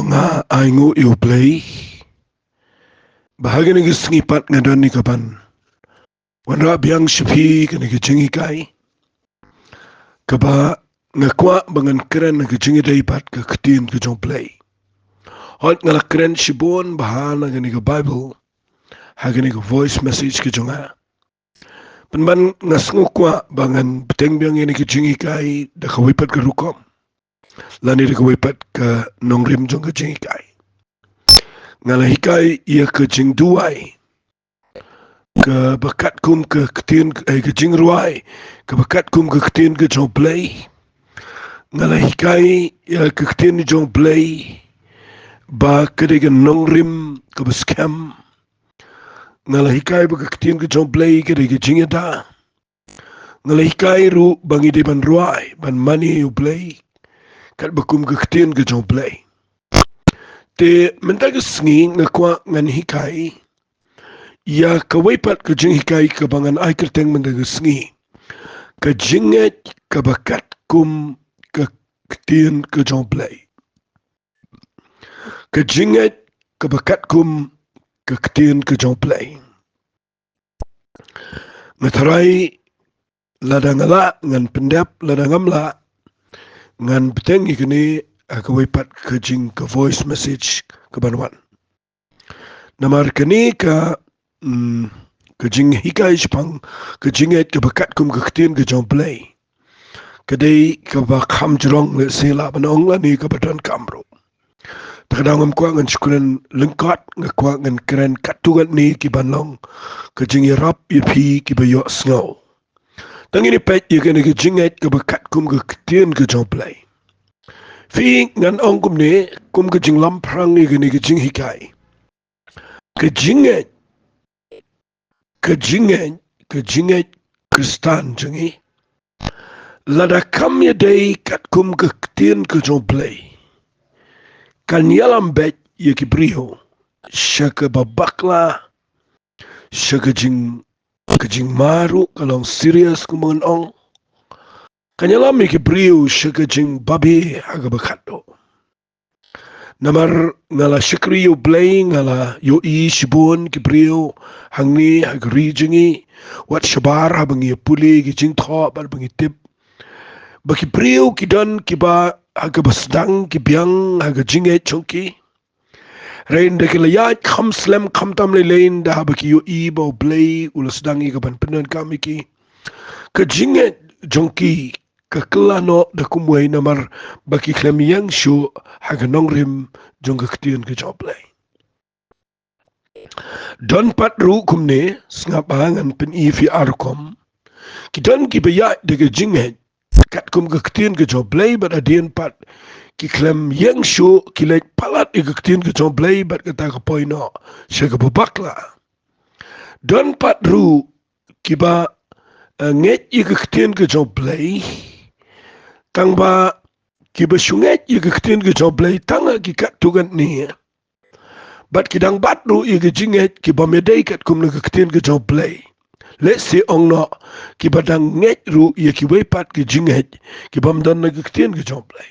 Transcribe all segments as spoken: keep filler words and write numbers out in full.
Nga ainguh ïa U Blei ba ha kane ka sngi pat nga don ïa ka ban wanrah biang sha phi kane ka jinghikai kaba nga kwah ba ngan kren ha ka jingïadei bad ka ktien ka jong U Blei. Hooid, nga la kren shibun bha na kane ka Baibl ha kane ka voice message ka jong nga. Pynban nga sngew kwah ba ngan bteng biang ïa kane ka jinghikai da kawei pat ka rukom lane da kawei pat ka nongrim jong ka jinghikai. Nga la hikai ïa ka jingduwai kaba katkum ka ktien, eh, ka jingrwai kaba katkum ka ktien ka jong U Blei. Nga la hikai ïa ka ktien jong U Blei ba ka dei ka nongrim kaba skhem. Nga la hikai ba ka ktien ka jong U Blei ka dei ka jingïada. Nga la hikai ruh ba ngi dei ban rwai, ban mane ïa U Blei katba kum ka ktien ka jong U Blei. Te mynta ka sngi nga kwah ngan hikai ïa kawei pat ka jinghikai kaba ngan ai kyrteng mynta ka sngi, ka jingngeit kaba katkum ka ktien ka jong U Blei. Ka jingngeit kaba katkum ka ktien ka jong U Blei. Nga tharai lada nga lah ngan pyndep, lada ngam lah ngan bteng ïa kane ha kawei pat ka jing, ka voice message kaban wan. Namar kane ka, mm, ka jinghikai shaphang ka jingngeit kaba katkum ka ktien ka jong U Blei ka dei kaba kham jrong, lehse lah ban ong, lane kaba donkam ruh. Te ka daw ngam kwah ngan shu kren lyngkot, nga kwah ngan kren katto katne kiban long ka jingïarap ïa phi kiba ïohsngew. Te ngin ïa peit ïa kane ka jingngeit kaba katkum ka ktien ka jong U Blei. Phi, ngan ong kumne kum ka jinglamphrang ïa kane ka jinghikai. Ka jingngeit, ka jingngeit, ka jingngeit Khristan jong ngi, lada kam ïadei katkum ka ktien ka jong U Blei, kan ïalam beit ïa ki briew sha kaba bakla, sha ka jing, ka jingma ruh ka long serious kumba ngan ong. Kan ïalam ïa ki briew sha ka jingbabe ha kaba khatduh. Namar nga la shakri ïa U Blei, nga la ïohi shibun ki briew hangne ha ka ri jong ngi, wat shabar haba ngi ïa pule ki jingthoh bad ba ngi tip ba ki briew ki don kiba ha kaba sdang ki biang ha ka jingngeit jong ki. Hynrei ynda ki la ïaid kham slem khamtam leilei, ynda haba ki ïohi ba U Blei u la sdang ïa kaban pyndonkam ïa ki, ka jingngeit jong ki ka kylla noh da kumwei namar ba ki khlem ïeng shuh ha ka nongrim jong ka ktien ka jong U Blei. Don pat ruh kumne, sngap ba ngan pyni phi ar rukom. Ki don kiba ïaid da ka jingngeit katkum ka ktien ka jong U Blei, bad hadien pat ki khlem ïeng shuh, ki leit palat ïa ka ktien ka jong U Blei bad kata ka poi noh sha kaba bakla. Don pat ruh kiba, eh, ngeit ïa ka ktien ka jong U Blei, tangba kiba shu ngeit ïa ka ktien ka jong U Blei tang ha ki katto katne, bad ki dang bat ruh ïa ka jingngeit kibym ïadei katkum na ka ktien ka jong U Blei. Lehse ong noh, kiba dang ngeit ruh ïa kiwei pat ki jingngeit kibym don na ka ktien ka jong U Blei.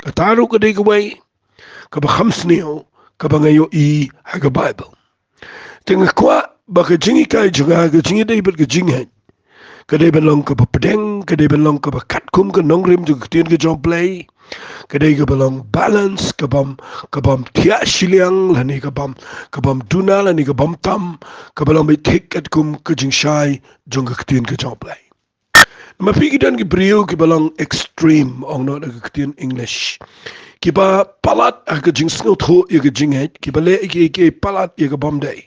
Kata ruh ka dei kawei kaba kham sniew kaba nga ïohi ha ka Baibl. Te nga kwah ba ka jinghikai jong nga, ka jingïadei bad ka jingngeit, ka dei ban long kaba pdeng, ka dei ban long kaba katkum ka nongrim jong ka ktien ka jong U Blei. Ka dei kaba long balance, kabym, kabym thiah shiliang lane kabym, kabym duna lane kabym tam, kaba long beit thik katkum ka jingshai jong ka ktien ka jong U Blei. Namar phi, ki don ki briew kiba long extreme, ong noh da ka ktien English, kiba palat ha ka jingsngewthuh ïa ka jingngeit, kiba leh ïa kiei kiei palat ïa kabym dei.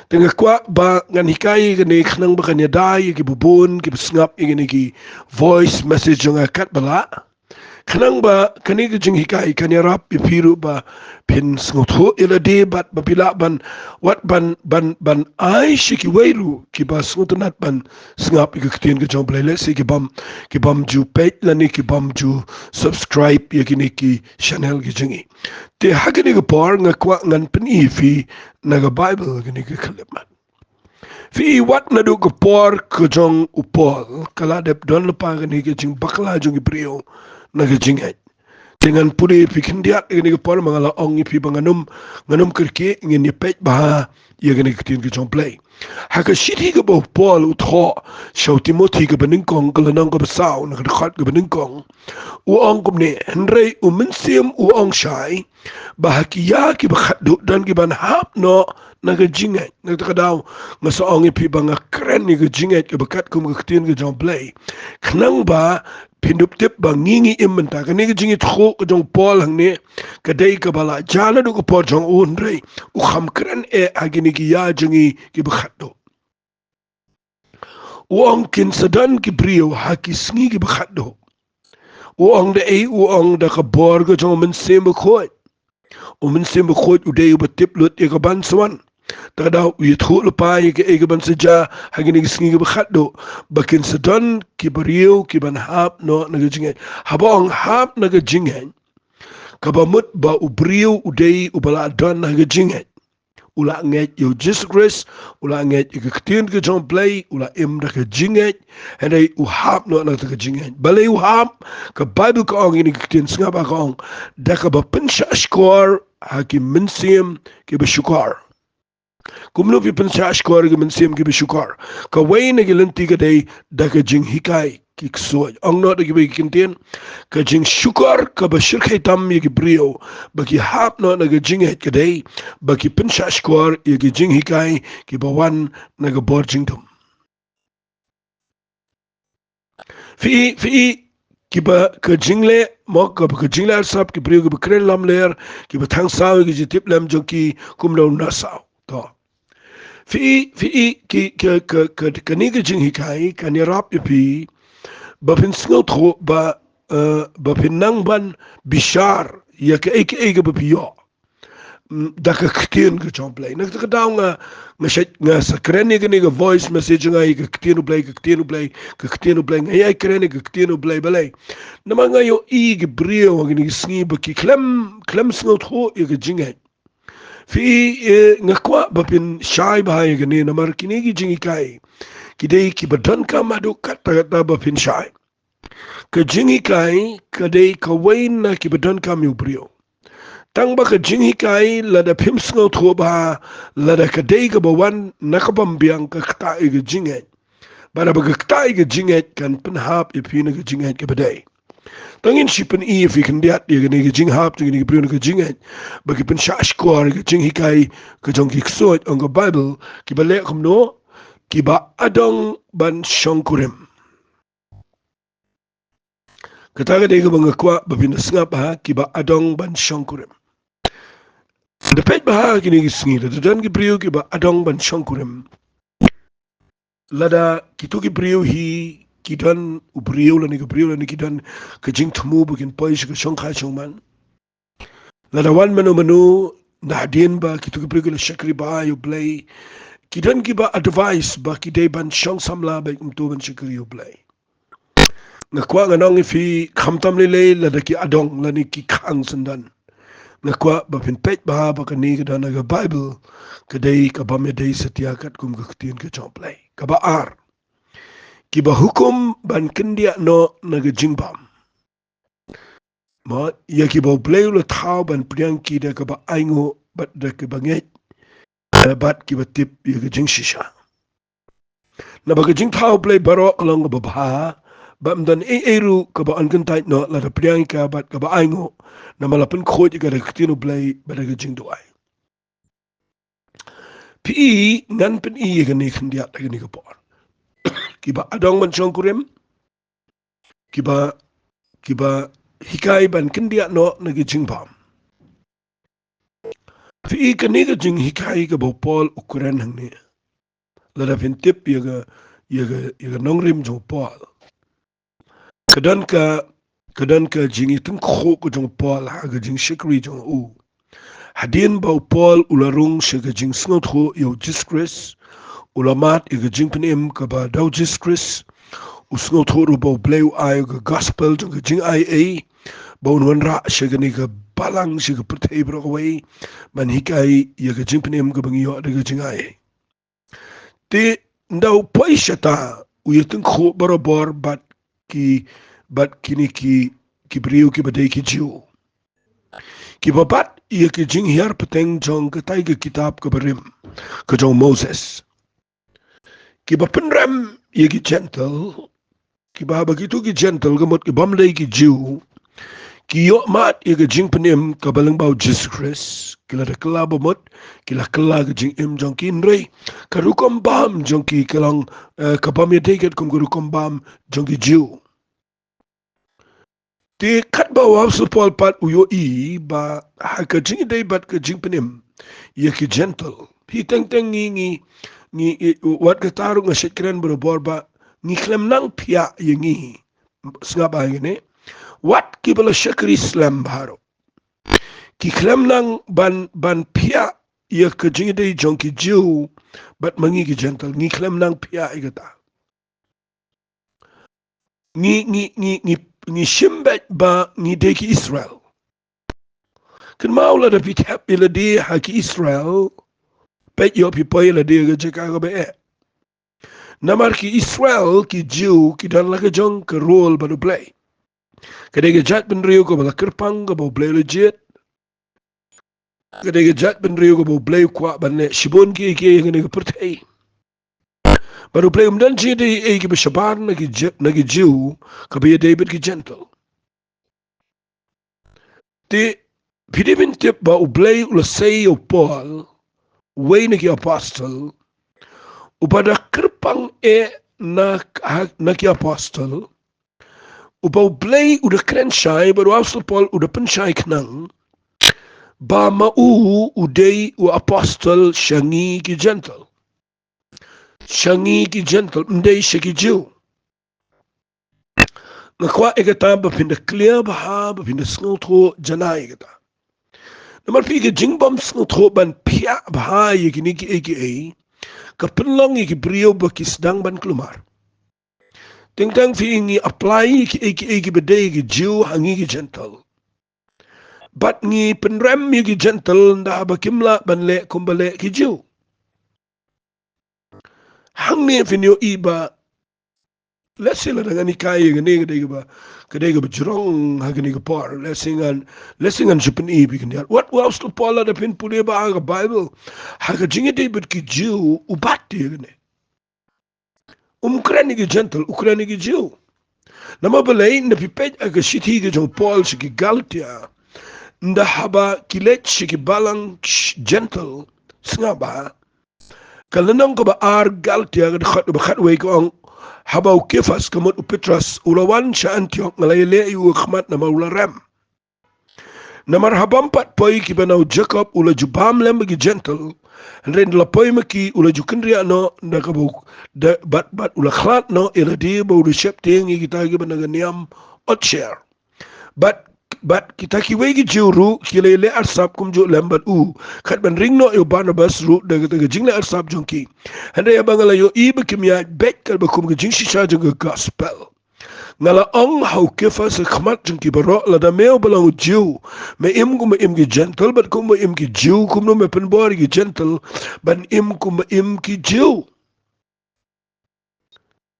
Te nga kwah ba ngan hikai ïa kane khnang ba kan ïada ïa kiba bun kiba sngap ïa kine ki voice message jong nga katba lah, khnang ba kane ka jinghikai kan ïarap ïa phi ruh ba phin sngewthuh ïa lade bad ba phi lah ban, wat ban, ban, ban ai sha kiwei ruh kiba sngewtynnat ban sngap ïa ka ktien ka jong U Blei, lehse kibym, kibym ju peit lane kibym ju subscribe ïa kine ki channel ki jong ngi. Te ha kane ka por nga kwah ngan pyni ïa phi na ka Baibl kane ka khyllipmat. Phi, wat naduh ka por ka jong u Paul ka la dep don lypa kane ka jingbakla jong ki briew na ka jingngeit. Te ngan pule ïa phi khyndiat ïa kane ka por, ma nga la ong ïa phi ba ngan ym, ngan ym kyrkieh, ngin ïa peit bha ïa kane ka ktien ka jong U Blei. Ha ka shithi kaba u Paul u thoh sha u Timothi kaba nyngkong, ka lynnong kaba saw, na ka dkhot kaba nyngkong, u ong kumne: Hynrei u Mynsiem u ong shai ba ha ki ïa kiba khatduh don ki ban hap noh na ka jingngeit. Na kata ka daw nga sa ong ïa phi ba nga kren ïa ka jingngeit kaba katkum ka ktien ka jong U Blei, khnang ba phin dup tip ba ngi ngi im mynta. Kane ka jingïathuh ka jong u Paul hangne ka dei kaba la jia naduh ka por jong u, hynrei u kham kren eh ha kine ki ïa jong ngi kiba khatduh. U ong kin sa don ki briew ha ki sngi kiba khatduh. U ong da ei? U ong da ka bor ka jong u Mynsiem Bakhuid. U Mynsiem Bakhuid u dei uba tip lut ïa kaban sa wan. Ta ka daw u ïathuh lypa ïa kaei kaban sa jia ha kine ki sngi kiba khatduh, ba kin sa don ki briew ki ban hap noh na ka jingngeit. Haba ong hap na ka jingngeit, kaba mut ba u briew u dei uba la don ha ka jingngeit. U la ngeit ïa u Jisu Khrist, u la ngeit ïa ka ktien ka jong U Blei, u la im da ka jingngeit, hynrei u hap noh na kata ka jingngeit. Balei u hap? Ka Baibl ka ong, ïa kane ka ktien sngap ha, ka ong da kaba pynshah shkor ha ki mynsiem kiba shukor. Kumno phi pynshah shkor ha ki mynsiem kiba shukor? Kawei na ki lynti ka dei da ka jinghikai ki ksuid. Ong noh da kiwei ki kyntien, ka jingshukor kaba shyrkhei tam ïa ki briew ba ki hap noh na ka jingngeit ka dei ba ki pynshah shkor ïa ki jinghikai kiba wan na ka bor jingdum. Phi i, phi i, kiba ka jingleh, mo, kaba ka jingleh arsap, ki briew kiba kren lamler, kiba thang saw ïa ki jingtip lem jong ki, kumno na saw. To. Phi i, phi i, ki, ka, ka, ka, kane ka jinghikai kan ïarap ïa phi ba phin sngewthuh ba, eh, ba phin nang ban bishar ïa kaei kaei kaba phi ïoh, mm, da ka ktien ka jong U Blei. Na kata ka daw nga, nga sa, nga sa kren ïa kane ka voice message nga ïa ka ktien U Blei, ka ktien U Blei, ka ktien U Blei, nga ïai kren ïa ka ktien U Blei. Balei? Namar nga ïohi ki briew ha kine ki sngi ba ki khlem, khlem sngewthuh ïa ka jingngeit. Phi, eh, nga kwah ba phin shai bha ïa kane, namar kine ki jinghikai ki dei kiba donkam haduh katta katta ba phin shai. Ka jinghikai ka dei kawei na kiba donkam ïa u briew. Tang ba ka jinghikai lada phim sngewthuh bha, lada ka dei kaba wan na ka bym biang, ka ktah ïa ka jingngeit. Bad haba ka ktah ïa ka jingngeit kan pynhap ïa phi na ka jingngeit kaba dei. Tang ngin sa pyni ïa phi khyndiat ïa kane ka jinghap jong kine ki briew na ka jingngeit ba ki pynshah shkor ïa ka jinghikai ka jong ki ksuid. Ong ka Baibl, kiba leh kumno? Kiba adong ban shongkurim. Kata ka dei kaba nga kwah ba phin da sngap bha, kiba adong ban shongkurim. Da peit bha ha kine ki sngi, da don ki briew kiba adong ban shongkurim. Lada kito ki briew hi ki don u briew lane ka briew lane ki don ka jingthmu ba kin poi sha ka shongkha shongman. Lada wan mano mano, na hadien ba kito ki briew ki la shakri bha ïa U Blei, ki don kiba advice ba ki dei ban shong samla bad kumto ban shakri ïa U Blei. Nga kwah ngan ong ïa phi, khamtam lei lei lada ki adong lane ki khang syndon, nga kwah ba phin peit bha ba kane ka don ha ka Baibl, ka dei ka bym ïadei satia katkum ka ktien ka jong U Blei. Kaba ar, kiba hukum ban kyndiah noh na ka jingbam. Mo, ïa kiba U Blei u la thaw ban pdiang ki da kaba ainguh bad da kaba ngeit, eh, bad kiba tip ïa ka jingshisha. Naba ka jingthaw U Blei baroh ka long kaba bha, bad ym don ei ei ruh kaba yn kyntait noh lada pdiang ïa ka bad kaba ainguh, namar la pynkhuid ïa ka da ka ktien U Blei bad da ka jingduwai. Phi i, ngan pyni ïa kane khyndiat ha kane ka por. Kiba adong ban shongkurim, kiba, kiba hikai ban kyndiah noh na ki jingbam. Phi i, kane ka jinghikai kaba u Paul u kren hangne, lada phin tip ïa ka, ïa ka, ïa ka nongrim jong u Paul, ka don ka, ka don ka jingïatyngkhuh ka jong u Paul ha ka jingshakri jong u. Hadien ba u Paul u la rung sha ka jingsngewthuh ïa u Jisu Khrist, u la mad ïa ka jingpynim kaba da u Jisu Khrist, u sngewthuh ruh ba U Blei u ai ka gospel jong ka jingai ei, ba un wanrah sha kane ka balang, sha ka pyrthei baroh kawei, ban hikai ïa ka jingpynim kaba ngi ïoh da ka jingai ei. Te ynda u poi shata, u ïatyngkhuh barabor bad ki, bad kine ki, ki briew kiba dei ki Jiw. Kiba bat ïa ki jinghiar pateng jong katai ka kitab kaba rim, ka jong Moses. Kiba pynrem ïa ki Jentil, kiba, ba kito ki Jentil ka mut ki bym dei ki Jiw, ki ïoh mad ïa ka jingpynim kaba lyngba u Jisu Khrist, ki la da kylla ba mut, ki la kylla ka jingim jong ki, hynrei ka rukom bam jong ki ka long, eh, ka bym ïadei katkum ka rukom bam jong ki Jiw. Te katba u Apostol Paul pat u ïohi ba ha ka jingïadei bad ka jingpynim ïa ki Jentil, hi teng teng ngi, ngi, ngi, i, wat kata ruh nga shait kren barabor ba ngi khlem nang phiah ïa ngi. Sngap ba ïa kane. Wat kiba la shakri slem baroh, ki khlem nang ban, ban phiah ïa ka jingïadei jong ki Jiw bad ma ngi ki Jentil, ngi khlem nang phiah ïa kata. Ngi, ngi, ngi, ngi, ngi shim beit ba ngi dei ki Israel. Kynmaw, lada phi thep ïa lade ha ki Israel, peit, ïoh phi poi ïa lade ha ka jaka kaba eh. Namar ki Israel, ki Jiw, ki don la ka jong ka role bad U Blei. Ka dei ka jaitbynriew kaba la kyrpang, kaba U Blei u la jied. Ka dei ka jaitbynriew kaba U Blei u kwah ban leh shibun kiei kiei ha kane ka pyrthei. Bad U Blei um don jingïadei ei ei kiba shabar na ki Ji-, na ki Jiw kaba ïadei bad ki Jentil. Te phi dei ban tip ba U Blei u la sei ïa u Paul, uwei na ki apostol, uba da kyrpang eh na, na ki apostol, uba U Blei u da kren shai, bad u Apostol Paul u da pynshai khnang ba ma u u dei u apostol sha ngi ki Jentil. Sha ngi ki Jentil, ym dei sha ki Jiw. Nga kwah ïa kata ba phin da clear bha, ba phin da sngewthuh janai ïa kata. Namar phi, ka jingbym sngewthuh ban phiah bha ïa kine kiei kiei ka pynlong ïa ki briew ba ki sdang ban kulmar. Teng teng phi, ngi apply ïa kiei kiei kiba dei ki Jiw ha ngi ki Jentil. Bad ngi pynrem ïa ki Jentil ynda haba kim lah ban leh kumba leh ki Jiw. Hangne phin ïohi ba, lehse lada ngan hikai ïa kane, ka dei kaba, ka dei kaba jrong ha kane ka por. Lehse ngan, lehse ngan shu pyni ïa phi khyndiat. Wat u Apostol Paul, lada phin pule bha ha ka Baibl, ha ka jingïadei bad ki Jiw u bat ïa kane. Um kren ïa ki Jentil, u kren ïa ki Jiw. Namar balei? Ynda phi peit ha ka shithi ka jong u Paul sha ki Galatia, ynda haba ki leit sha ki balang Jentil, sngap bha. Ka lynnong kaba ar Galatia, ka dkhot kaba khatwei ka ong, haba u Kephas, ka mut u Petros, u la wan sha Antiok, nga la ïaleh ïa u ha khmat namar u la rem. Namar ha bym pat poi kiba na u Jakob u la ju bam lem bad ki Jentil, hynrei ynda la poi ma ki u la ju kynriah noh, da kaba u, da, bad, bad u la khlad noh ïa lade ba u da sheptieng ïa kita kiba na ka niam Otsher. Bad, bad kita kiwei ki Jiw ruh ki la ïaleh arsap kumjuh lem bad u, kat ban ring noh ïa u Barnabas ruh da kata ka jingleh arsap jong ki. Hynrei haba nga la ïohi ba kim ïaid beit katba kum ka jingshisha jong ka gospel, nga la ong ha u Kephas ha khmat jong ki baroh, lada me u ba long u Jiw, me im kumba im ki Jentil, bad kumba im ki Jiw, kumno me pynbor ïa ki Jentil ban im kumba im ki Jiw?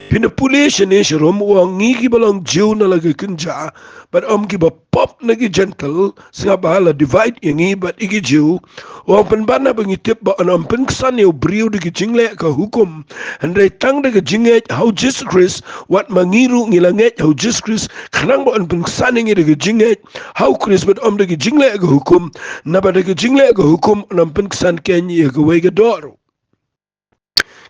Phin da pule shane sharum, u ong ngi kiba long Jiw na la ka kynja, bad ym kiba pop na ki Jentil, sngap bha, la divide ïa ngi bad ïa ki Jiw. U ong pynban haba ngi tip ba un ym pynksan ïa u briew da ka jingleh ka hukum, hynrei tang da ka jingngeit ha u Jisu Khrist, wat ma ngi ruh ngi la ngeit ha u Jisu Khrist, khnang ba un pynksan ïa ngi da ka jingngeit ha u Khrist bad ym da ka jingleh ka hukum, naba da ka jingleh ka hukum un ym pynksan keiñ ïa kawei ka doh ruh.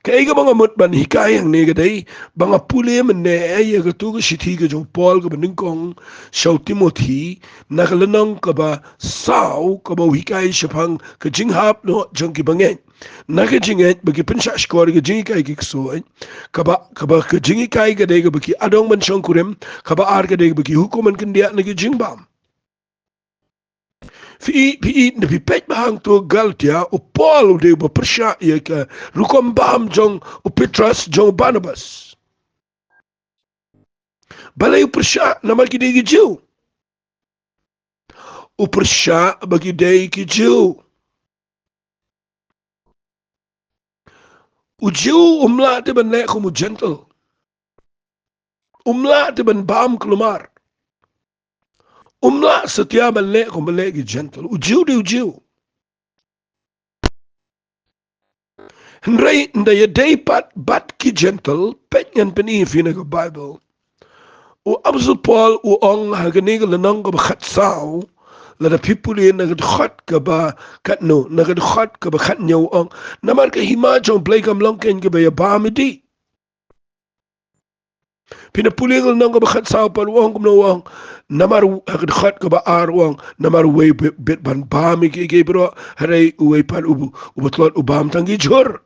Kaei kaba nga mut ban hikai hangne ka dei ba nga pule mynne ïa katu ka shithi ka jong u Paul kaba nyngkong sha u Timothi, na ka lynnong kaba saw, kaba u hikai shaphang ka jinghap noh jong ki bangeit na ka jingngeit ba ki pynshah shkor ïa ka jinghikai ki ksuid. Kaba, kaba ka jinghikai ka dei kaba ki adong ban shongkurim, kaba ar ka dei kaba ki hukum ban kyndiah na ki jingbam. Phi, phi, ynda phi peit bha hangto Galatia, u Paul u dei uba pyrshah ïa ka rukom bam jong u Petros, jong u Barnabas. Balei u pyrshah? Namar ki dei ki Jiw. U pyrshah ba ki dei ki Jiw. U Jiw um lah te ban leh kum u Jentil. Um lah te ban bam kulmar. Um lah satia ban leh kum ba leh ki Gentile. U Jiw dei u Jiw. Hynrei ynda ïadei pat bad ki Gentile, peit ngan pyni ïa phi na ka Baibl. U Apostol Paul u ong ha kane ka lynnong kaba khatsaw, lada phi pule na ka dkhot kaba katno, na ka dkhot kaba khathynñiew u ong, namar ka hima jong U Blei kam long keiñ kaba ïabam ïa dih. Phin da pule ka lynnong kaba khatsaw pat u ong kumno u ong, namar u, ha ka dkhot kaba ar u ong, namar uwei u bit, bit ban bam ïa kiei kiei baroh, hynrei uwei pat u, uba tlot u bam tang ki jhur.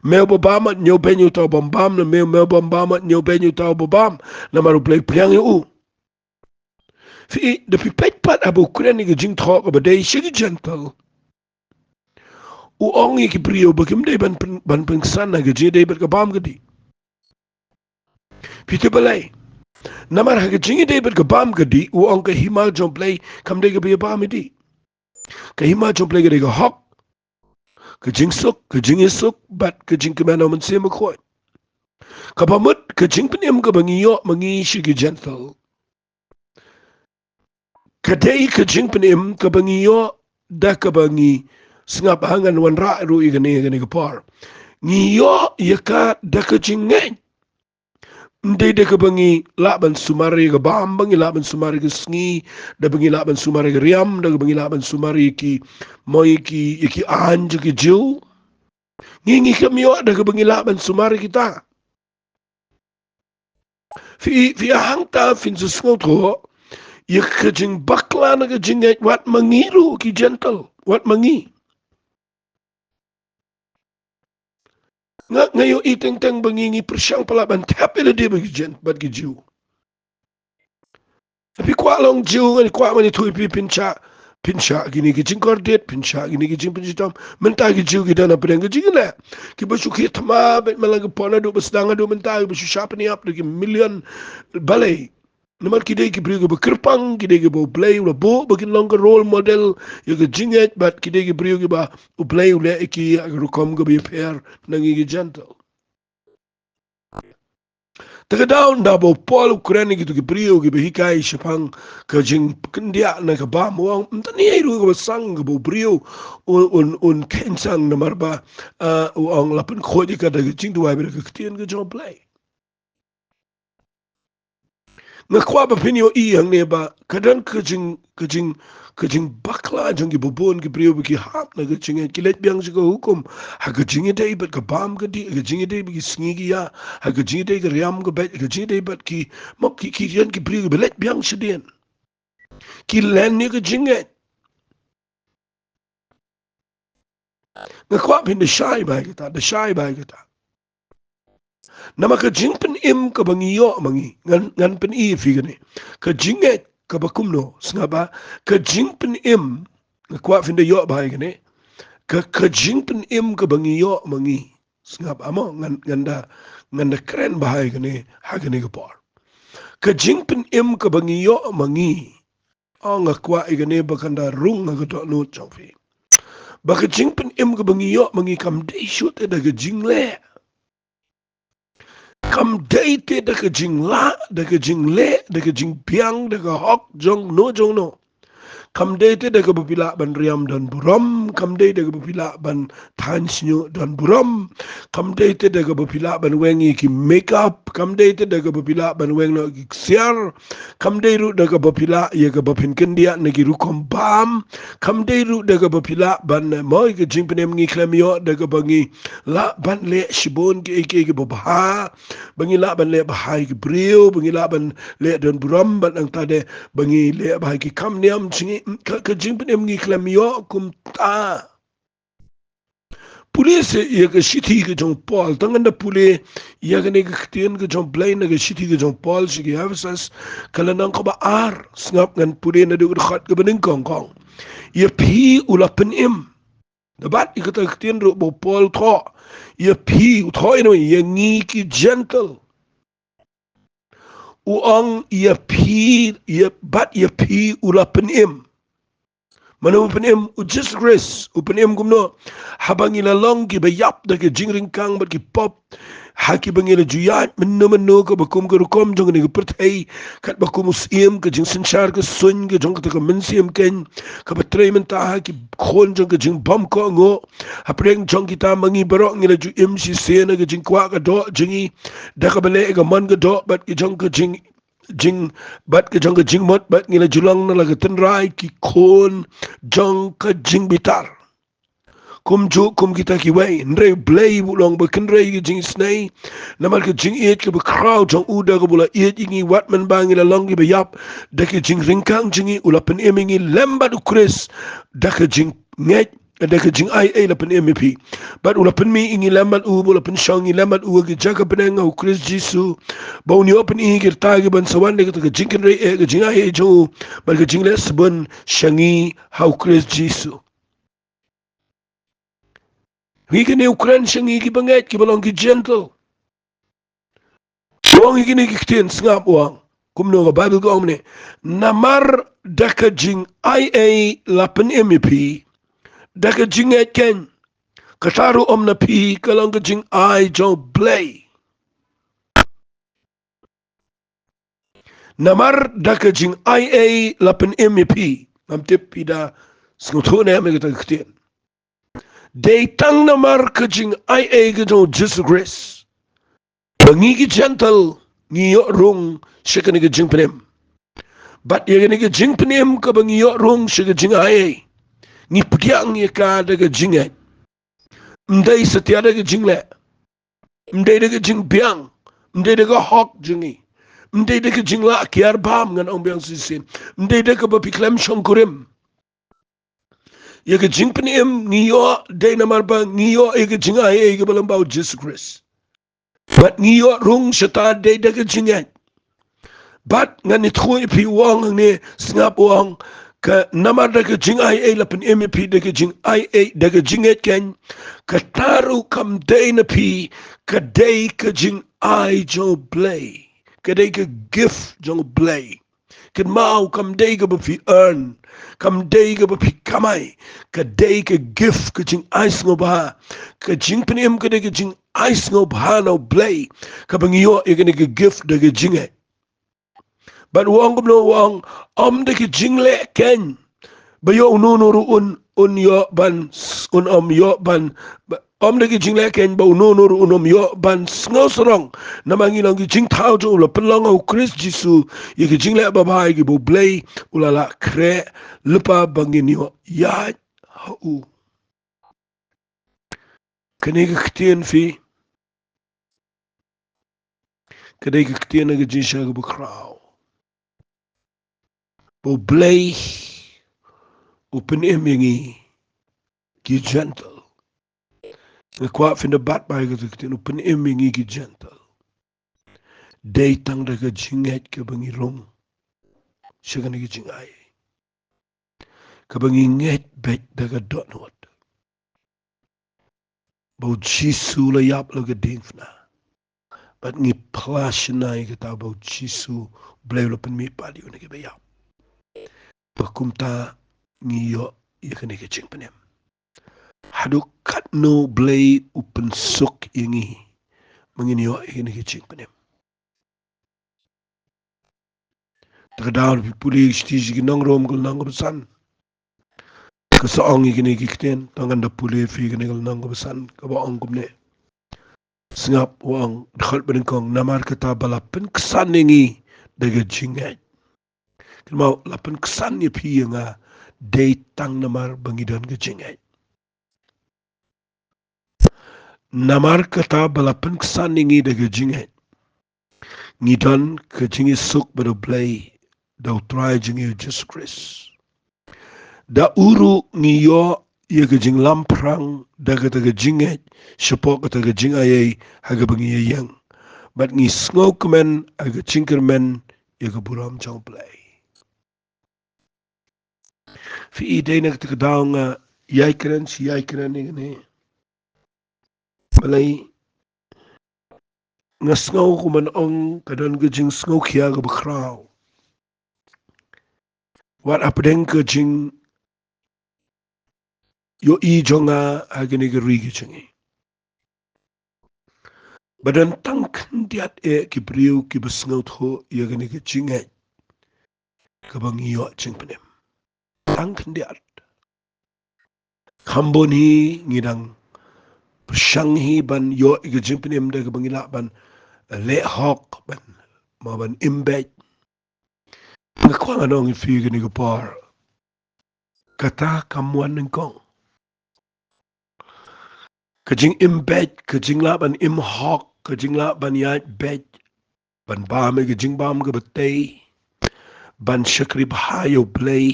Me uba bam, ñiewbeiñ uta u bym bam, ne me, me uba bam, ñiewbeiñ uta uba bam, namar U Blei u pdiang ïa u. Phi, da phi peit pat haba u kren ïa ka jingthoh kaba dei sha ki Gentile, u ong ïa ki briew ba kim dei ban pyn-, ban pynksan ha ka jingïadei bad ka bam ka dih. Phi tip balei? Namar ha ka jingïadei bad ka bam ka dih, u ong ka hima jong U Blei kam dei kaba ïabam ïa dih. Ka hima jong U Blei ka dei ka hok, ka jingsuk, ka jingïasuk, bad ka jingkmen ha U Mynsiem Bakhuid. Kaba mut ka jingpynim kaba ngi ïoh ma ngi sha ki Gentile, ka dei ka jingpynim kaba ngi ïoh da kaba ngi, sngap ha, ngan wanrah ruh ïa kane, ïa kane ka por. Ngi ïoh ïa ka da ka jingngeit. Ym dei da kaba ngi lah ban sumar ïa ka bam, ba ngi lah ban sumar ïa ka sngi, da ba ngi lah ban sumar ïa ka riam, da kaba ngi lah ban sumar ïa ki, mo ïa ki, ïa ki aiñ jong ki Jiw. Ngi, ngi khlem ïoh da kaba ngi lah ban sumar ïa kita. Phi, phi, hangta phin sa sngewthuh ïa ka jingbakla na ka jingngeit wat ma ngi ruh ki Gentile, wat ma ngi. Nga, nga ïohi teng teng ba ngi, ngi pyrshang palat ban thep ïa lade bad ki Gent-, bad ki Jiw. Phi kwah long Jiw, ngan kwah ban ïathuh ïa phi, phin shah, phin shah kine ki jingkordit, phin shah kine ki jingpynshitom. Mynta ki Jiw ki don hapdeng ka jingïaleh. Kiba shu khie thma beit man la ka por naduh ba sdang haduh mynta, kiba shu shah pynïap da ki million. Balei? Namar ki dei ki briew kiba kyrpang, ki dei kiba U Blei u la buh ba kin long ka role model ïa ka jingngeit, bad ki dei ki briew kiba U Blei u leh ïa ki ha ka rukom kaba ïapher na ngi ki Gentile. Te ka daw ynda ba u Paul u kren ïa kito ki briew kiba hikai shaphang ka jingkyndiah na ka bam, u ong, ym tang ei ruh kaba sang kaba u briew un, un, un kheiñ sang, namar ba, ah, u ong, la pynkhuid ïa ka da ka jingduwai bad ka ktien ka jong U Blei. Nga kwah ba phin ïohi hangne ba ka don ka jing, ka jing, ka jingbakla jong kiba bun ki briew ba ki hap na ka jingngeit, ki leit biang sha ka hukum ha ka jingïadei bad ka bam ka dih, ha ka jingïadei bad ki sngi ki ïa, ha ka jingïadei ka riam ka beit, ha ka jingïadei bad ki, mo, ki, ki don ki briew kiba leit biang shadien. Ki len ïa ka jingngeit. Nga kwah phin da shai bha ïa kata, da shai bha ïa kata. Namar ka jingpynim kaba ngi ïoh ma ngi, ngan, ngan pyni ïa phi kane. Ka jingngeit kaba kumno, sngap bha, ka jingpynim, nga kwah phin da ïoh bha ïa kane. Ka, ka jingpynim kaba ngi ïoh ma ngi, sngap bha mo, ngan, ngan da, ngan da kren bha ïa kane ha kane ka por. Ka jingpynim kaba ngi ïoh ma ngi, oh, nga kwah ïa kane ba kan da rung ha ka dohnud jong phi. Ba ka jingpynim kaba ngi ïoh ma ngi kam dei shuh te da ka jingleh. Kam dei te da ka jinglah, da ka jingleh, da ka jingbiang, da ka hok jong no jong no. Kam dei te da kaba phi lah ban riam don burom, kam dei da kaba phi lah ban thaiñ shñiuh don burom, kam dei te da kaba phi lah ban weng ïa ki makeup, kam dei te da kaba phi lah ban weng noh ïa ki ksiar, kam dei ruh da kaba phi lah ïa kaba phin kyndiah na ki rukom bam, kam dei ruh da kaba phi lah ban, eh, mo, ïa ka jingpynim ngi khlem ïoh da kaba ngi lah ban leh shibun kiei kiei kiba bha, ba ngi lah ban leh bha ïa ki briew, ba ngi lah ban leh don burom, bad nangta de ba ngi leh bha ïa ki kam niam jong ngi, ka, ka jingpynim ngi khlem ïoh kumta. Pule seh ïa ka shithi ka jong u Paul, tang ngan da pule ïa kane ka ktien ka jong u Blei na ka shithi ka jong u Paul sha ki Ephesus, ka lynnong kaba ar, sngap ngan pule naduh ka dkhot kaba nyngkong kong. Ïa phi u la pynim. Da bat ïa kata ka ktien ruh ba u Paul u thoh. Ïa phi, u thoh ïa no, ïa ngi ki Gentile. U ong ïa phi, ïa, bad ïa phi u la pynim. Mano u pynim? U Jisu Khrist. U pynim kumno? Haba ngi la long kiba ïap da ka jingryngkang bad ki pop, ha kiba ngi la ju ïaid mynno mynno kaba kum ka rukom jong kane ka pyrthei, katba kum u syiem ka jingsynshar ka suiñ ka jong kata ka mynsiem keiñ kaba trei mynta ha ki khun jong ka jingbymkohnguh. Hapdeng jong kita ma ngi baroh ngi la ju im shisien ha ka jingkwah ka doh jong ngi, da kaba leh ka mon ka doh bad ka jong ka jing jing bad ka jong ka jingmut, bad ngi la ju long na la ka tynrai ki khun jong ka jingbitar, kumjuh kum kita kiwei. Hynrei U Blei u long ba kynrei ka jingisynei, namar ka jingïeit kaba khraw jong u, da kaba u la ïeit ïa ngi wat mynba ngi la long kiba ïap da ka jingryngkang jong ngi, u la pynim ïa ngi lem bad U Khrist da ka jingngeit, da ka jingaiei la pynim ïa phi. Bad u la pynmih ïa ngi lem bad u, ba u la pynshong ïa ngi lem bad u ha ka jaka bneng ha U Khrist Jisu, ba un ïoh pyni ïa ki rta kiban sa wan da kata ka jingkynrei eh ka jingaiei jong u bad ka jingleh sbun sha ngi ha U Khrist Jisu. Ngi kane u kren sha ngi kiba ngeit, kiba long ki Gentile. U ong ïa kine ki ktien, sngap u ong. Kumno ka Baibl ka ong mynne? Namar da ka jingaiei la pynim ïa phi da ka jingngeit keiñ. Kata ruh ym na phi, ka long ka jingai jong U Blei. Namar da ka jingaiei la pynim ïa phi. Ngam tip phi da sngewthuh ne em ïa kata ka ktien. Dei tang namar ka jingaiei ka jong U Jisu Khrist ba ngi ki Gentile ngi ïoh rung sha kane ka jingpynim. Bad ïa kane ka jingpynim kaba ngi ïoh rung sha ka jingaiei, ngi pdiang ïa ka da ka jingngeit. Ym dei satia da ka jingleh, ym dei da ka jingbiang, ym dei da ka hok jong ngi, ym dei da ka jinglah kiar bam, ngan ong biang shisien, ym dei da kaba phi khlem shongkurim. Ïa ka jingpynim ngi ïoh dei namar ba ngi ïoh ïa ka jingaiei kaba lyngba U Jisu Khrist. Bad ngi ïoh rung shata dei da ka jingngeit. Bad ngan ïathuh ïa phi, u ong hangne, sngap u ong, ka namar da ka jingaiei la pynim ïa phi da ka jingaiei, da ka jingngeit keiñ. Kata ruh kam dei na phi, ka dei ka jingai jong U Blei. Ka dei ka gift jong U Blei. Kynmaw, kam dei kaba phi earn, kam dei kaba phi kamai, ka dei ka gift, ka jingai sngewbha. Ka jingpynim ka dei ka jingai sngewbha na U Blei, kaba ngi ïoh ïa kane ka gift da ka jingngeit. Bad u ong kumno? U ong, ym da ka jingleh keiñ ba ïoh uno uno ruh un, un ïoh ban s-, un ym ïoh ban, ba, ym da ka jingleh keiñ ba uno uno ruh un ym ïoh ban sngewsarong. Namar ngi long ki jingthaw jong u, la pynlong ha U Khrist Jisu ïa ka jingleh babha ïa kiba U Blei u la lah khreh lypa ba ngin ïoh ïaid ha u. Kane ka ktien phi, ka dei ka ktien na ka jingshisha kaba khraw. Ba U Blei u pynim ïa ngi ki Gentile. Nga kwah phin da bat bha ïa kata ka ktien, u pynim ïa ngi ki Gentile. Dei tang da ka jingngeit kaba ngi rung sha kane ka jingai, kaba ngi ngeit beit da ka dohnud ba U Jisu u la ïap la ka diengphna. Bad ngi phla shynna ïa kata ba U Jisu, U Blei u la pynmih pat ïa u na kiba ïap. Ba kumta ngi ïoh ïa kane ka jingpynim. Haduh katno U Blei u pynsuk ïa ngi ba ngin ïoh ïa kane ka jingpynim. Te ka daw phi pule sha ki nong Rom ka lynnong kaba san, ka sa ong ïa kine ki ktien. Tang ngan da pule phi kane ka lynnong kaba san, kaba ong kumne. Sngap, u ong, dkhot ba nyngkong: Namar kata ba la pynksan ïa ngi da ka jingngeit. Kynmaw, la pynksan ïa phi ïa nga dei tang namar ba ngi don ka jingngeit. Namar kata ba la pynksan ïa ngi da ka jingngeit, ngi don ka jingïasuk bad U Blei da U Trai jong ngi U Jisu Khrist. Da u ruh ngi ïoh ïa ka jinglamphrang da kata ka jingngeit shapoh kata ka jingaiei ha kaba ngi ïeng, bad ngi sngewkmen ha ka jingkyrmen ïa ka burom jong U Blei. Phi i, dei na kata ka daw nga ïai kren shi ïai kren ïa kane. Balei? Nga sngew kumno ban ong, ka don ka jingsngewkhia kaba khraw. Wat hapdeng ka jing ïohi jong nga ha kane ka ri ka jong ngi. Ba don tang khyndiat eh ki briew kiba sngewthuh ïa kane ka jingngeit kaba ngi ïoh jingpynim. Tang khyndiat. Kham bun hi ngi dang pyrshang hi ban ïoh ïa ka jingpynim da kaba ngi lah ban leh hok, ban, mo, ban im beit. Nga kwah ngan ong ïa phi kane ka por, kata kam wan nyngkong. Ka jingim beit, ka jinglah ban im hok, ka jinglah ban ïaid beit, ban bam ïa ka jingbam kaba tei, ban shakri bha ïa U Blei,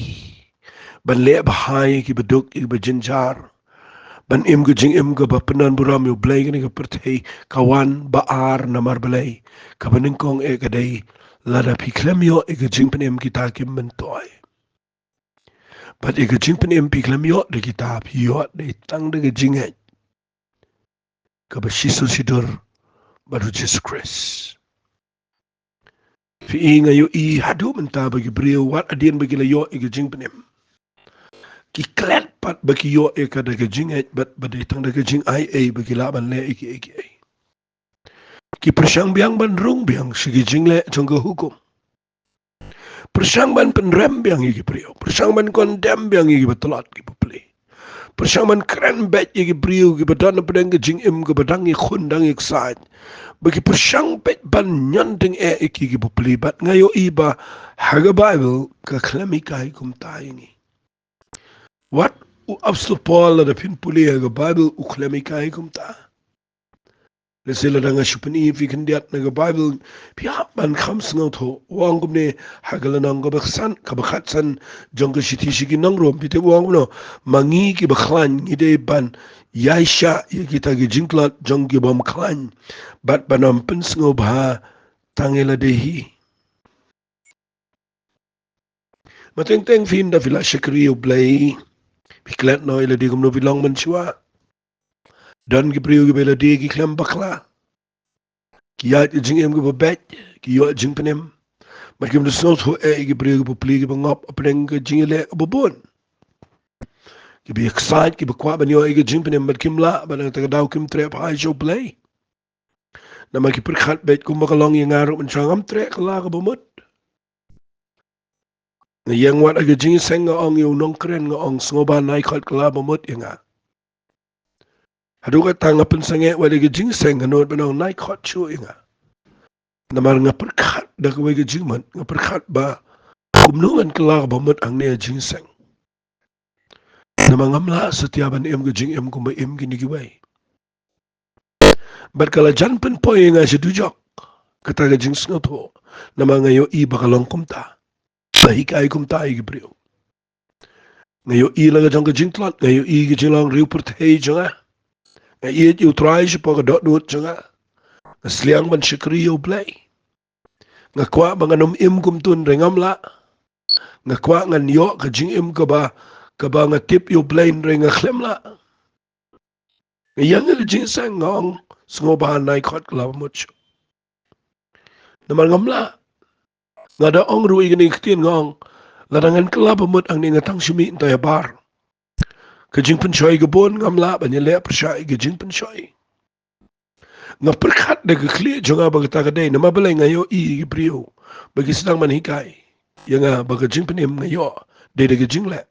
ban leh bha ïa kiba duk, ïa kiba jynjar, ban im ka jingim kaba pyndonburom ïa U Blei ha kane ka pyrthei, ka wan ba ar namar Blei. Kaba nyngkong eh ka dei, lada phi khlem ïoh ïa ka jingpynim, kita kim myntoi. Bad ïa ka jingpynim phi khlem ïoh da kita, phi ïoh da tang da ka jingngeit kaba shisha shidur bad U Jisu Khrist. Phi i, nga ïohi haduh mynta ba ki briew, wat hadien ba ki la ïoh ïa ka jingpynim, ki klet pat ba ki ïoh ïa ka da ka jingngeit, bad ba dei tang da ka jingai ei ba ki lah ban leh ïa kiei kiei. Ki pyrshang biang ban rung biang sha ki jingleh jong ka hukum. Pyrshang ban pynrem biang ïa ki briew. Pyrshang ban condemn biang ïa kiba tlot, kiba pli. Pyrshang ban kren beit ïa ki briew kiba don hapdeng ka jingim kaba dang ïakhun, dang ïaksaid. Ba ki pyrshang beit ban ñion tyngeh ïa ki, kiba pli. Bad nga ïohi ba ha ka Baibl ka khlem hikai kumta ïa ngi. Wat u Apostol Paul, lada phin pule ha ka Baibl, u khlem hikai kumta. Lehse lada nga shu pyni ïa phi khyndiat na ka Baibl, phi hap ban kham sngewthuh. U ong kumne ha ka lynnong kaba khatsan, kaba khatsan jong ka shithi sha ki nong Rom, phi tip u ong kumno: Ma ngi kiba khlaiñ ngi dei ban ïaishah ïa kita ki jingtlot jong ki bym khlaiñ, bad ban ym pynsngewbha tang ïa lade hi. Ma teng teng phi, ynda phi la shakri ïa U Blei, phi klet noh ïa lade kumno phi long mynshuwa. Don ki briew kiba ïa lade ki khlem bakla. Ki ïaid ka jingim kaba beit, ki ïoh jingpynim. Bad kim da sngewthuh eh ïa ki briew kiba pli kiba ngop hapdeng ka jingïaleh kaba bun. Kiba ïaksaid, kiba kwah ban ïoh ïa ka jingpynim bad kim lah, bad na kata ka daw kim treh phai sha U Blei. Namar ki pyrkhat beit kumba ka long ïa nga ruh mynshuwa ngam treh kylla kaba mut. Nga ïeng wat ha ka jingïaseng, nga ong ïa u nongkren, nga ong, sngewbha nai khot kylla ba mut ïa nga. Haduh katta nga pynsangeh wat ïa ka jingïaseng, nga nud ban ong nai khot shuh ïa nga. Namar nga pyrkhat da kawei ka jingmut, nga pyrkhat ba kumno ngan kylla kaba mut hangne ha jingïaseng. Namar ngam lah satia ban im ka jingim kumba im kine kiwei. Bad ka la jan pynpoi ïa nga sha dujok kata ka jingsngewthuh. Namar nga ïohi ba ka long kumta. Ka hikai kumta ïa ki briew. Nga ïohi la ka jong ka jingtlot, nga ïohi ka jinglong riewpyrthei jong nga. Nga ïeit ïa U Trai shapoh ka dohnud jong nga. Nga sliang ban shakri ïa U Blei. Nga kwah ba ngan ym im kumto hynrei ngam lah. Nga kwah ngan ïoh ka jingim kaba, kaba nga tip ïa U Blei hynrei nga khlem lah. Nga ïeng ha ka jingïaseng, nga ong, sngewbha nai khot kylla ba mut shuh. Namar ngam lah. Nga da ong ruh ïa kane ka ktien, nga ong, lada ngan kylla ba mut hangne nga tang shu mih hangtai habar. Ka jingpynshoi ka bun, ngam lah ban ïaleh pyrshah ïa ka jingpynshoi. Nga pyrkhat da ka khlieh jong nga ba kata ka dei, namar balei, nga ïohi ïa ki briew ba ki sdang ban hikai ïa nga ba ka jingpynim nga ïoh dei da ka jingleh.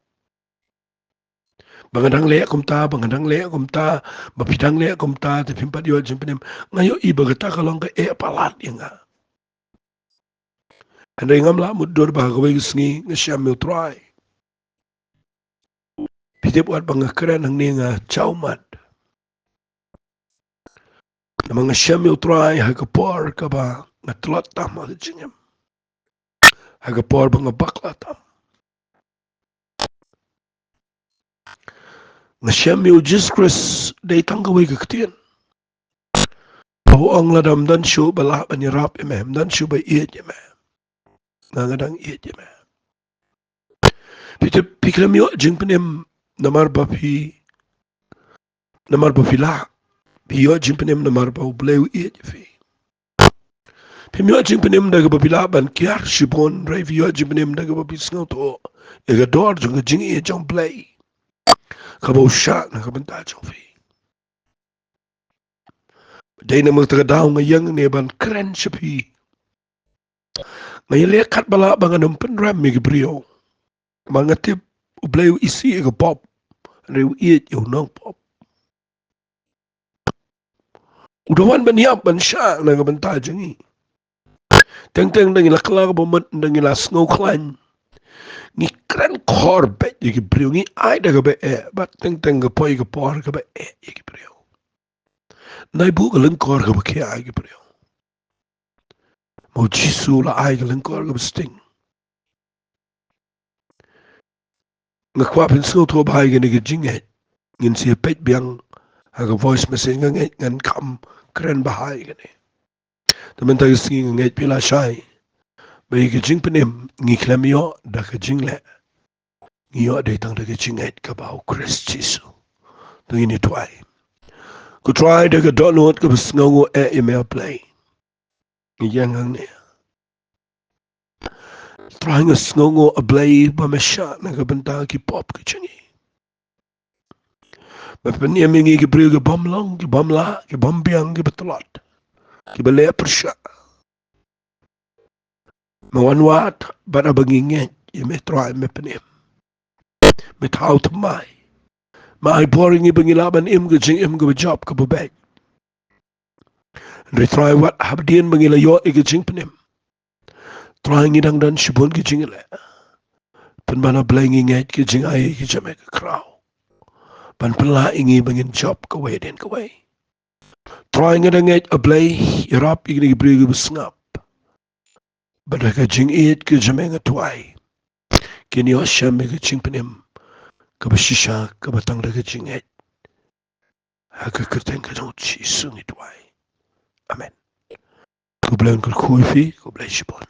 Ba nga dang leh kumta, ba nga dang leh kumta, ba phi dang leh kumta, te phim pat ïoh jingpynim. Nga ïohi ba kata ka long kaei palat ïa nga. Hynrei ngam lah mutdur ba ha kawei ka sngi nga shem ïa U Trai. Phi tip wat ba nga kren hangne nga jaw mat. Namar nga shem ïa U Trai ha ka por kaba nga tlot tam ha ka jingim. Ha ka por ba nga bakla tam. Nga shem ïa U Jisu Khrist dei tang kawei ka ktien. Ba u ong lada ym don shuh ba lah ban ïarap ïa me, ym don shuh ba ïeit ïa me, nga nga dang ïeit ïa me. Phi tip, phi khlem ïoh jingpynim namar ba phi, namar ba phi lah. Phi ïoh jingpynim namar ba U Blei u ïeit ïa phi. Phim ïoh jingpynim da kaba phi lah ban kiar shibun, hynrei phi ïoh jingpynim da kaba phi sngewthuh ïa ka dor jong ka jingïeit jong U Blei. kaba u shah na ka bynta jong phi. Dei namar kata ka daw nga ïeng ne ban kren sha phi. Nga ïaleh katba lah ba ngan ym pynrem ïa ki briew. Namar nga tip U Blei u isih ïa ka pop, hynrei u ïeit ïa u nongpop. U da wan ban ïap ban shah na ka bynta jong ngi. Teng teng da ngi la kylla kaba mut, da ngi la sngew khlaiñ, ngi kren khor beit ïa ki briew, ngi ai da kaba eh, bad teng teng ka poi ka por kaba eh ïa ki briew. Nai buh ka lyngkor kaba khia ïa ki briew. Ma u Jisu u la ai ka lyngkor kaba sting. Nga kwah phin sngewthuh bha ïa kane ka jingngeit. Ngin sa peit biang ha ka voice message, nga ngeit ngan kham kren bha ïa kane. Te mynta ka sngi nga ngeit phi la shai ba ïa ka jingpynim ngi khlem ïoh da ka jingleh, ngi ïoh dei tang da ka jingngeit kaba ha u Khrist Jisu. To ngin ïathuh. Ko Trai, da ka dohnud kaba sngewnguh eh ïa me A Blei, ngi ïeng hangne. Trai, nga sngewnguh A Blei ba me shah na ka bynta ki pop ki jong ngi. Me pynim ïa ngi ki briew ki bym long, ki bym lah, ki bym biang, kiba tlot, kiba leh pyrshah. Me wan wad bad haba ngi ngeit ïa me Trai me pynim. Me thaw thymmai. Me ai bor ïa ngi ba ngi lah ban im ka jingim kaba jop kaba beit. Hynrei Trai, wat hadien ba ngi la ïoh ïa ka jingpynim, Trai, ngi dang don shibun ki jingïaleh. Pynban A Blei ngi ngeit ka jingai ka jong me ka khraw ban pynlah ïa ngi ba ngin jop kawei hadien kawei. Trai, nga dang ngeit A Blei, ïarap ïa kine ki briew kiba sngap ba da ka jingïeit ka jong me nga tharai kin ïoh shem ïa ka jingpynim kaba shisha kaba tang da ka jingngeit. Ha ka kyrteng ka jong u Jisu ngi tharai. Amen. Ko Blei un kyrkhu ïa phi, ko Blei shibun.